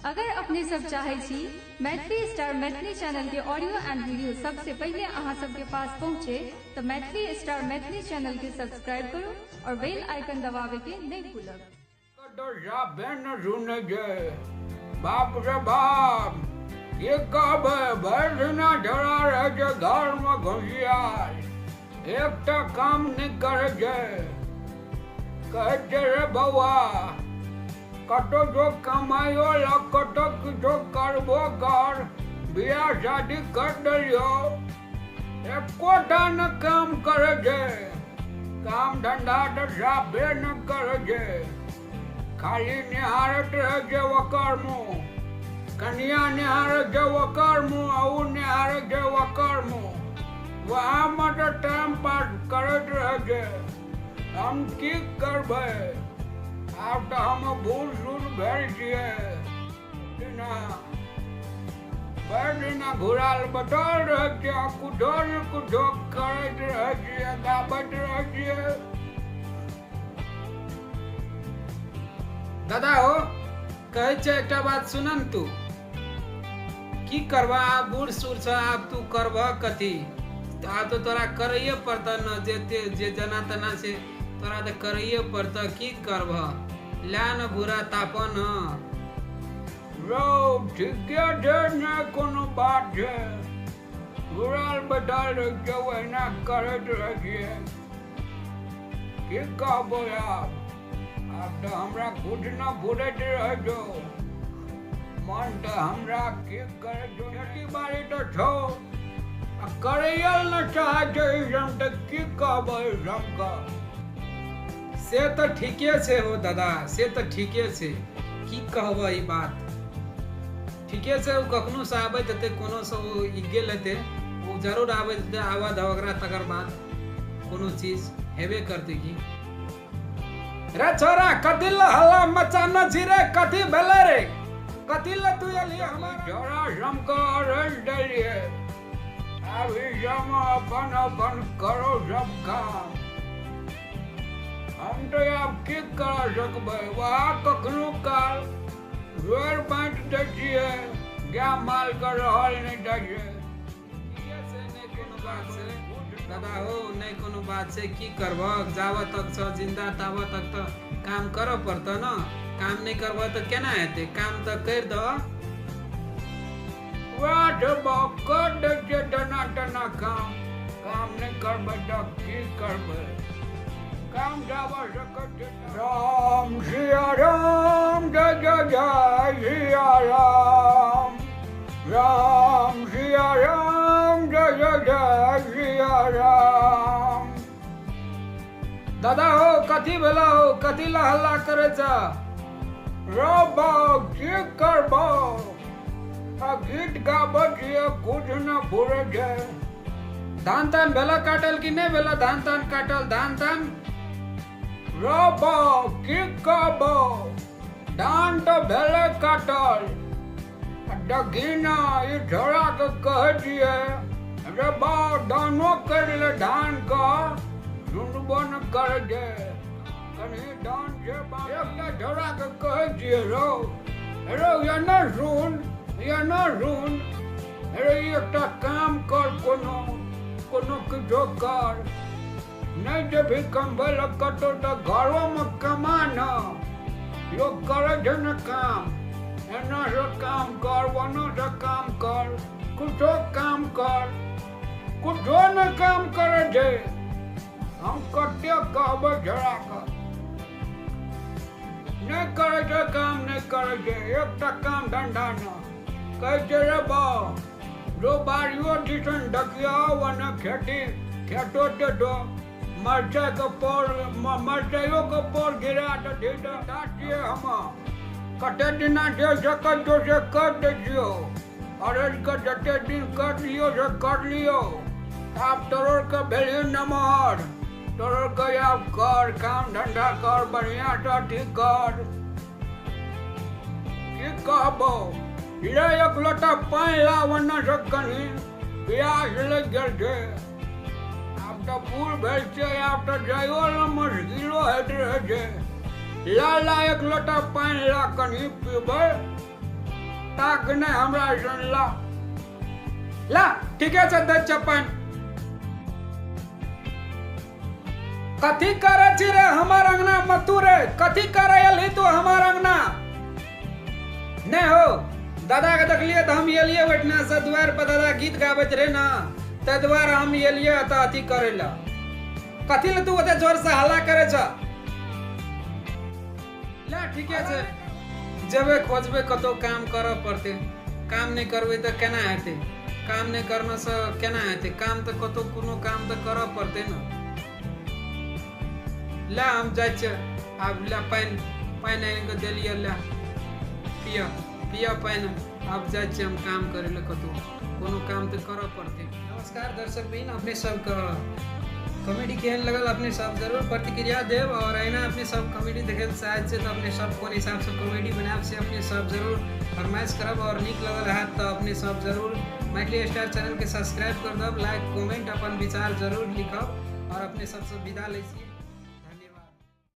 अगर अपने सब चाहे छी मैथिली स्टार मैथिली चैनल के ऑडियो एंड वीडियो सबसे पहिले अहाँ सबके पास पहुँचे तऽ मैथिली स्टार मैथिली चैनल के सब्सक्राइब करू और बेल आइकन दबावे के नहीं भूलब। बाप रे बाप, ये कहबै भरि दिना झगड़ा रहै छै घरमे घुसियाल, एकटा काम नहि करै छै। कहै छै रे बौआ कतौ जो कमाइयो लऽ कतौ किछो करबो कर, बियाह शादी कर देलियौ, एकोटा नहि काम करै छै। काम धन्धा तऽ साफे नहि करै छै, खाली निहारैत रहै छै ओकर मुँह, कनिया निहारै छै ओकर मुँह, आ ओ निहारै छै ओकर मुँह। वएहमे तऽ टाइम पास करैत रहै छै। हम की करबै, आब तऽ हम बूढ़ सूढ़ भेल छियै। दिना भरि दिना घुराल बैठल रहै छियै, कुछो ने कुछो करैत रहै छियै, गाबैत रहै छियै। दादा हो, कहै छै एकटा बात सुन ने तू, की करबह आब बूढ़ सूढ़ छ, आब तू करबह कथी, आब तऽ तोरा करैए पड़तह ने, जे जे जेना तेना छै तोरा तऽ करैए पड़तह, की करबह, लए ने घूरा तापऽ ने। रौ ठीके छै, ने कोनो बात छै, घुराल बैठल रहै छियै, ओहिना करैत रहै छियै। की कहबो आब, आब तऽ हमरा किछु न फुरैत रहै छौ, मन तऽ हमरा की करै छौ। खेती बाड़ी तऽ छौ आ करैए लए नहि चाहै छै ई सब, तऽ की कहबै ई सबके। से तऽ ठीके छै हो दादा, से तऽ ठीके छै, की कहबह ई बात ठीके छै। ओ कखनो से आबैत हेतै, कोनो से ओ ई गेल हेतै, ओ जरूर आबैत हेतै, आबऽ दह ओकरा, तकर बाद कोनो चीज हेबे करतै। की रे छोरा, कथी लए हल्ला मचाना छी रे, कथी भेलै रे, कथी लए तू एलियै हमारा? छोरा सबके अरैज देलियै, आब ई सब अपन अपन करो सब काम। हम तऽ आब की कऽ सकबै, वएह कखनो काल जोड़ि बाँटि दै छियै, गाय मालके रहल नहि दै छै। ठीके छै, नहि कोनो बात छै दादा हो, नहि कोनो बात छै। की करबह, जाबऽ तक छह जिन्दा ताबऽ तक तऽ काम करऽ पड़तह ने, काम नहि करबह तऽ केना हेतै, काम तऽ करि दह। वएह छै बाप, कर दै छियै जेना तेना काम। काम नहि करबै तऽ की करबै, काम जाबऽ सकैत छै। राम सिया राम जय जय जय सिया राम, राम सिया राम जय जय जय सिया राम। दादा हो, कथी भेला हो, कथी ला हल्ला करै छ? रौ बाप, की करबौ, आ गीत गाबै छियै, किछु नहि फुरै छै। धान तान भेला काटल कि नहि भेला धान तान काटल, धान तान? रौ बाप, की कहबौ, धान तऽ भेलै काटल। देखी ने ई छोड़ाके कहै छियै रे बाप धानो करि ले, धानके सुनबो नहि करै छै, कनि धान छै। एकटा छोड़ाके कहै छियै रौ रौ एना सुन, एना सुन रे, एकटा काम कर, कोनो कोनो किछो कर, नहि जेबही कमबै लए कतौ तऽ घरोमे कमा न, लोक करै छै ने काम, एना से काम कर, ओना से काम कर, कुछो काम कर, कुछो नहि काम करै छै। हम कते कहबै छोड़ाके, नहि करै छै काम, नहि करै छै एकटा काम धन्धा न। कहै छै रे बाउ जो बाड़ियो दिसन देखियौ, ओने खेती खेतो तेतो मरचाइके पौर, मरचाइयोके पौर गिरा तऽ छियै। हम कते दिना जे सकै छौ से कर दै छियौ, अरैज कऽ जते दिन कर लियौ से कर लियौ। आब तोरोके भेलही नमहर, तोरोके आब कर काम धन्धा कर, बढ़िआँसँ अथी कर। की कहबौ, ले एक लोटा पानि ला ओन्नसँ, कनि प्यास लागि गेल छै। आब तऽ बूढ़ भेल छै, आब तऽ जाइयो लए मुश्किलो होइत रहै छै। ला ला एक लोटा पानि ला, कनि पीबै। ताक नहि हमरा ऐसन। ला ला, ठीके छै, दै छियौ पानि। कथी करै छी रे हमर अंगना मे तू रे? कथी करै एलही तू हमर अंगना? नहि हो, दादा के देखलियै तऽ हम एलियै ओहिठिना से, दुआरि पर दादा गीत गाबैत रहे ने, ताहि दुआरे हम एलियै एतऽ अथी करै लए। कथी लए तू ओते जोर से हल्ला करै छ? ले, ठीके छै, जेबै खोजबै कतहु काम करऽ पड़तै। काम नहि करबै तऽ केना हेतै? काम नहि करनेसँ केना हेतै? काम तऽ कतहु कोनो काम तऽ करऽ पड़तै ने। ले, हम जाइ छियै आब। ले, पानि पानि आनि कऽ देलियै, ले पिय पिय पानि। आब जाइ छियै हम काम करै लए, कतहु कोनो काम तऽ करऽ पड़तै। नमस्कार दर्शक बहिन, अपने सबके कॉमेडी केहन लगल, अपने सब जरूर प्रतिक्रिया देब। और एहिना अपने सब कॉमेडी देखै लए चाहै छियै तऽ अपने सब कोन हिसाबसँ कॉमेडी बनायब से अपने सब जरूर फरमाइश करब। और नीक लगल हैत तऽ अपने सब जरूर मैथिली स्टार चैनलके सब्सक्राइब कर देब, लाइक, कमेंट, अपन विचार जरूर लिखब और अपने सबसँ विदा लै छी।